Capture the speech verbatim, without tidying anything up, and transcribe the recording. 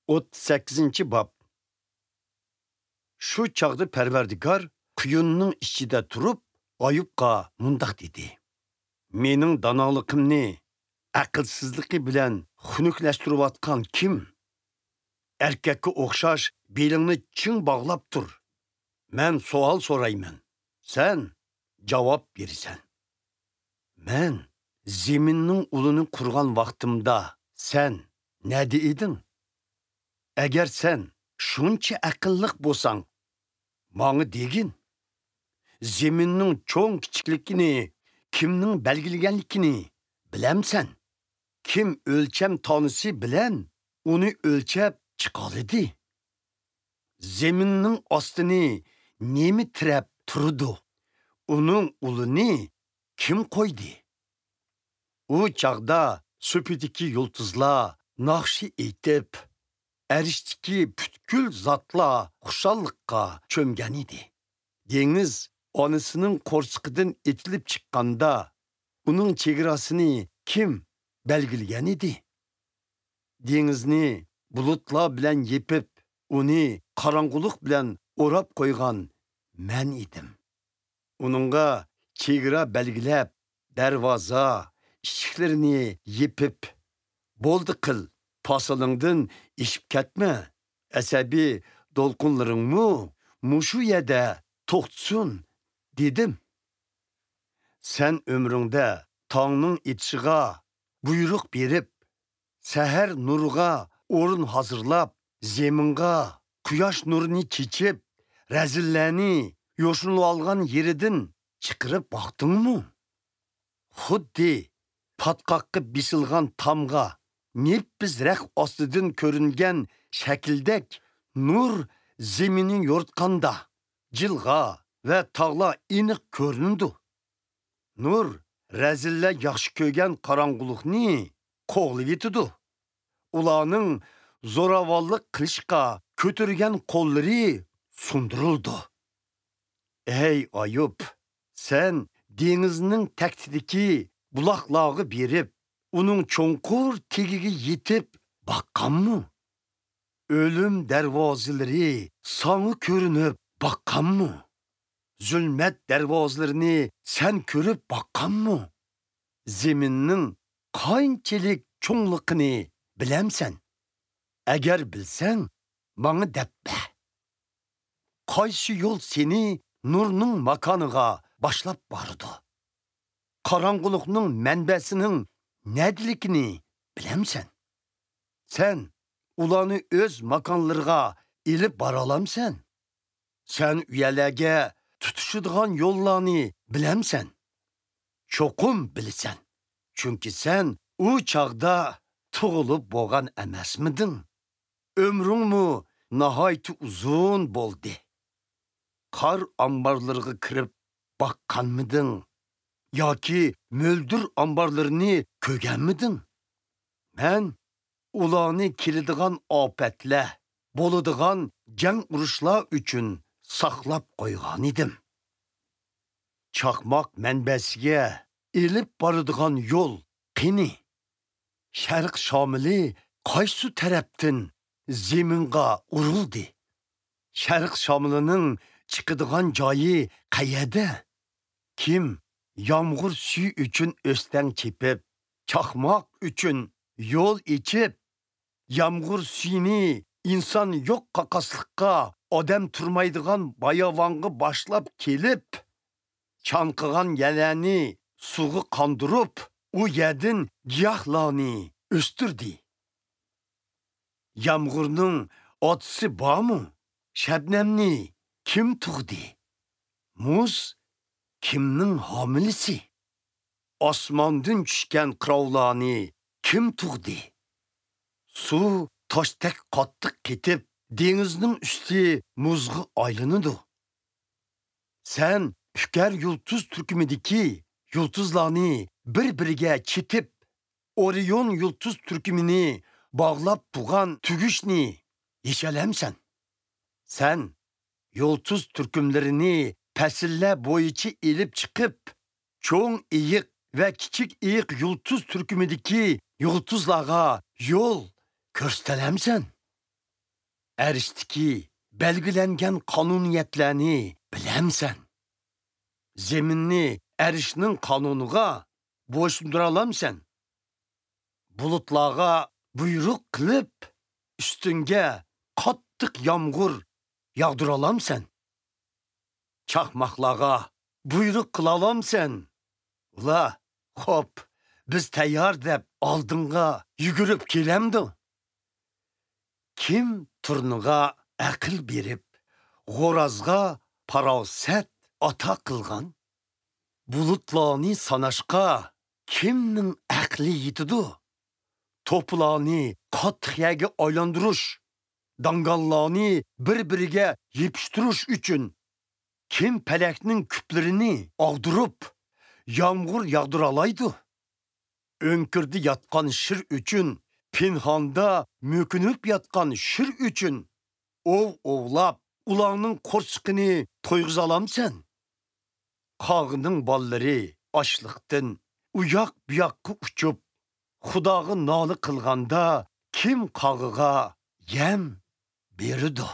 ئوتتۇز سەككىزىنچى باب. شۇ چاغدا پەرۋەردىگار قۇيۇننىڭ ئىچىدە تۇرۇپ، ئايۇبقا مۇنداق دېدى: مېنىڭ دانالىقىمنى ئەقىلسىزلىكى بىلەن خۇنۈكلەشتۈرۈۋاتقان كىم؟ ئەركەككە ئوخشاش بېلىڭنى چىڭ باغلاپ تۇر. مەن سوئال سورايمەن، سەن جاۋاب بېرىسەن. مەن زېمىننىڭ ئۇلىنى قۇرغان ۋاقتىمدا سەن نەدە ئىدىڭ؟ ئەگەر سەن شۇنچە ئەقىللىق بولساڭ، ماڭا دېگىن، زېمىننىڭ چوڭ كىچىكلىكىنى كىمنىڭ بەلگىلىگەنلىكىنى بىلەمسەن؟ كىم ئۆلچەم تانىسى بىلەن ئۇنى ئۆلچەپ چىقالىدى؟ زېمىننىڭ ئاستىنى نېمە تىرەپ تۇرىدۇ؟ ئۇنىڭ ئۇلىنى كىم قويدى؟ ئۇ چاغدا سۈپىدىكى يۇلتۇزلار ناخشا ئېيتىپ، ئەرشتىكى پۈتكۈل زاتلار خۇشاللىققا چۆمگەنىدى. دېڭىز ئانىسىنىڭ قورسىقىدىن ئېتىلىپ چىققاندا، ئۇنىڭ چېگراسىنى كىم بەلگىلىگەنىدى؟ دېڭىزنى بۇلۇتلار بىلەن يېپىپ، ئۇنى قاراڭغۇلۇق بىلەن ئوراپ قويغان مەن ئىدىم. ئۇنىڭغا چېگرا بەلگىلەپ، دەرۋازا ئىشىكلىرىنى يېپىپ، بولدى قىل، پاسىلىڭدىن ئېشىپ كەتمە، ئەسەبىي دولقۇنلىرىڭمۇ مۇشۇ يەردە توختىسۇن، دېدىم. سەن ئۆمرۈڭدە تاڭنىڭ ئېتىشىغا بۇيرۇق بېرىپ، سەھەر نۇرىغا ئورۇن ھازىرلاپ، زېمىنغا قۇياش نۇرىنى چېچىپ، رەزىللەرنى يوشۇنۇۋالغان يېرىدىن چىقىرىپ باقتىڭمۇ؟ خۇددى پاتقاققا بېسىلغان تامغا نېپىز رەخت ئاستىدىن كۆرۈنگەن شەكىلدەك، نۇر زېمىننى يورۇتقاندا، جىلغا ۋە تاغلار ئېنىق كۆرۈنىدۇ. نۇر رەزىللەر ياخشى كۆرگەن قاراڭغۇلۇقنى قوغلىۋېتىدۇ. ئۇلارنىڭ زوراۋانلىق قىلىشقا كۆتۈرگەن قوللىرى سۇندۇرۇلىدۇ. ئەي ئايۇب، سەن دېڭىزنىڭ تەكتىدىكى بۇلاقلارغا بېرىپ، ئۇنىڭ چوڭقۇر تېگىگە يېتىپ باققانمۇ؟ ئۆلۈم دەرۋازىلىرى ساڭا كۆرۈنۈپ باققانمۇ؟ زۇلمەت دەرۋازىلىرىنى سەن كۆرۈپ باققانمۇ؟ زېمىننىڭ قانچىلىك چوڭلۇقىنى بىلەمسەن؟ ئەگەر بىلسەڭ، ماڭا دەپ بەر. قايسى يول سېنى نۇرنىڭ ماكانىغا باشلاپ بارىدۇ؟ قاراڭغۇلۇقنىڭ مەنبەسىنىڭ نەدىلىكىنى بىلەمسەن؟ سەن ئۇلارنى ئۆز ماكانلىرىغا ئېلىپ بارالامسەن؟ سەن ئۇ يەرلەرگە تۇتىشىدىغان يوللارنى بىلەمسەن؟ چوقۇم بىلىسەن، چۈنكى سەن ئۇ چاغدا تۇغۇلۇپ بولغان ئەمەسمىدىڭ؟ ئۆمرۈڭمۇ ناھايىتى ئۇزۇن بولدى. قار ئامبارلىرىغا كىرىپ باققانمىدىڭ؟ ياكى مۆلدۈر ئامبارلىرىنى كۆرگەنمىدىڭ؟ مەن ئۇلارنى كېلىدىغان ئاپەتلەر، بولىدىغان جەڭ-ئۇرۇشلار ئۈچۈن ساقلاپ قويغانىدىم. چاقماق مەنبەسىگە ئېلىپ بارىدىغان يول قېنى؟ شەرق شامىلى قايسى تەرەپتىن زېمىنغا ئۇرۇلدى؟ شەرق شامىلىنىڭ چىقىدىغان جايى قەيەردە؟ كىم يامغۇر سۈيى ئۈچۈن ئۆستەڭ چېپىپ، چاقماق ئۈچۈن يول ئېچىپ، يامغۇر سۈيىنى ئىنسان يوق قاقاسلىققا، ئادەم تۇرمايدىغان باياۋانغا باشلاپ كېلىپ، چانقىغان يەرلەرنى سۇغا قاندۇرۇپ، ئۇ يەردىن گىياھلارنى ئۆستۈردى. يامغۇرنىڭ ئاتىسى بارمۇ؟ شەبنەمنى كىم تۇغدى؟ مۇز كىمنىڭ ھامىلىسى؟ ئاسماندىن چۈشكەن قىراۋلارنى كىم تۇغدى؟ سۇ تاشتەك قاتتىق قېتىپ، دېڭىزنىڭ ئۈستى مۇزغا ئايلىنىدۇ. سەن ئۈچەر يۇلتۇز تۈركۈمىدىكى يۇلتۇزلارنى بىر-بىرىگە چېتىپ، ئورىيون يۇلتۇز تۈركۈمىنى باغلاپ تۇرغان تۈگۈشنى يېشەلەمسەن؟ سەن يۇلتۇز تۈركۈملىرىنى پەسىللەر بويىچە ئېلىپ چىقىپ، چوڭ ئېيىق ۋە كىچىك ئېيىق يۇلتۇز تۈركۈمىدىكى يۇلتۇزلارغا يول كۆرسىتەلەمسەن؟ ئەرشتىكى بەلگىلەنگەن قانۇنىيەتلەرنى بىلەمسەن؟ زېمىننى ئەرشنىڭ قانۇنىغا بويسۇندۇرالامسەن؟ بۇلۇتلارغا بۇيرۇق قىلىپ، ئۈستۈڭگە قاتتىق يامغۇر ياغدۇرالامسەن؟ چاقماقلارغا بۇيرۇق قىلالامسەن؟ ئۇلار، «خوپ، بىز تەييار» دەپ ئالدىڭغا يۈگۈرۈپ كېلەمدۇ؟ كىم تۇرنىغا ئەقىل بېرىپ، غورازغا پاراسەت ئاتا قىلغان؟ بۇلۇتلارنى ساناشقا كىمنىڭ ئەقلى يېتىدۇ؟ توپىلارنى قاتتىق يەرگە ئايلاندۇرۇش، داڭگاللارنى بىر-بىرىگە يېپىشتۇرۇش ئۈچۈن كىم پەلەكنىڭ كۈپلىرىنى ئاغدۇرۇپ، يامغۇر ياغدۇرالايدۇ؟ ئۆڭكۈردە ياتقان شىر ئۈچۈن، پىنھاندا مۆكۈنۈپ ياتقان شىر ئۈچۈن ئوۋ ئوۋلاپ، ئۇلارنىڭ قورسىقىنى تويغۇزالامسەن؟ قاغىنىڭ بالىلىرى ئاچلىقتىن ئۇياق-بۇياققا ئۇچۇپ، خۇداغا نالە قىلغاندا، كىم قاغىغا يەم بېرىدۇ؟